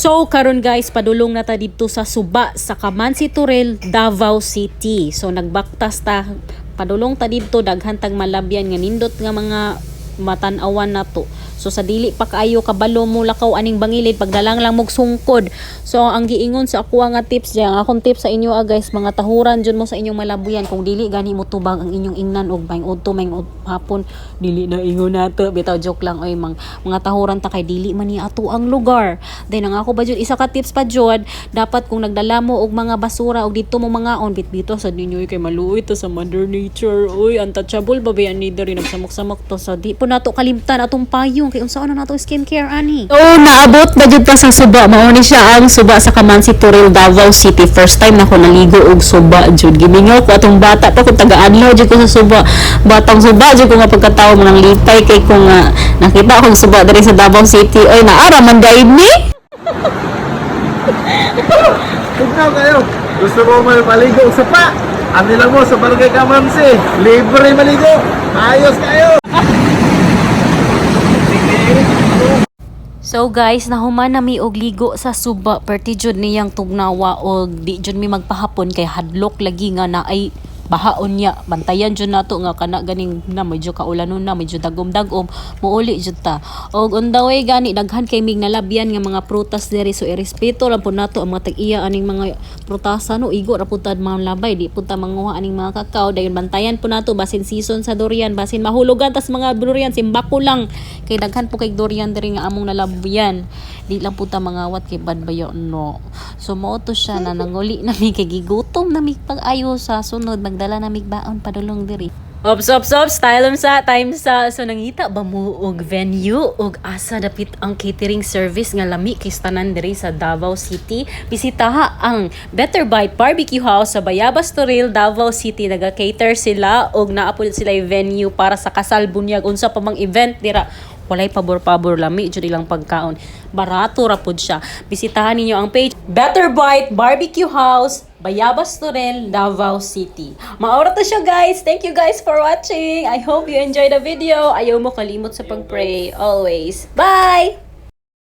So karon guys, padulong na ta didto sa suba sa Kamansi Toril, Davao City. So nagbaktas ta, padulong ta didto, daghan tag malabyan nga nindot nga mga matan-awan nato. So sa dili pa kaayo kabalo mo lakaw aning bangilid, pagdalang lang mog sungkod. So ang giingon sa ako nga tips diyan, ang akong tips sa inyo ah, guys, mga tahuran jud mo sa inyong malabuyan kung dili gani mo tubag ang inyong ingnan og maayong udto, maayong hapon, dili na ingon nato. Bitaw, joke lang oy, mang mga tahuran ta kay dili man ni ato ang lugar. Then ang ako ba jud, isa ka tips pa jud, dapat kung nagdala mo og mga basura og didto mo mangaon, bitbito sad ninyo kay maluoy to sa Mother Nature. Uy, untouchable ba ba ni diri, nagsamok-samok to. So di po nato kalimtan atong payong kay unsaon na nato skincare ani. So naabot na jud pa sa suba, mao ni siya ang suba sa Kamansi Toril, Davao City. First time na ko naligo og suba jud. Gimingaw ko atong bata pa kung taga-adlaw jud ko sa suba. Batang suba jud ko nga pagkatawo mo, nang lipay kay ko nga nakita akong suba diri sa Davao City. Oy, naara man diay ni. Tugnaw kayo. Gusto mo may maligo sa pa? Ano lang mo sa Barangay Kamansi. Libre maligo. Ayos kayo. So guys, nahuman na mi og ligo sa suba, perti jud niyang tugnawa og di jud mi magpahapon kay hadlok lagi nga naay bahaon niya. Bantayan jud nato nga kana ganing na medyo kaulanon na, medyo dagom-dagom, muuli jud ta. Og on the way gani, daghan kay mig nalabyan nga mga prutas diri, so irespeto lang pud nato ang mga tag-iya aning mga prutasa no, igo ra pud ta mga labay, di pud ta manguha aning mga kakao. Dayon bantayan po nato basin season sa durian, basin mahulugan tas mga durian, simbako lang kay daghan po kay durian diri nga among nalabyan, di lang po ta mangawat kay bad bayo no. So mao to siya na nanguli na mi kay gigutom na mi pag-ayo. Sa sunod, magdala na mig baon padulong diri. Ops, ops, ops, style sa time sa. So nangita ba mo og venue og asa dapit ang catering service nga lami kay tanan diri sa Davao City? Bisitaha ang Better Bite Barbecue House sa Bayabas, Toril, Davao City. Naga-cater sila og naa pod sila venue para sa kasal, bunyag, unsa pa mang event dira. Walay pabor-pabor, lami jud ilang pagkaon. Barato ra pud siya. Bisitahan ninyo ang page Better Bite Barbecue House, Bayabas, Toril, Davao City. Mao ra to siya, guys. Thank you guys for watching. I hope you enjoyed the video. Ayaw mo kalimot sa pag-pray always. Bye!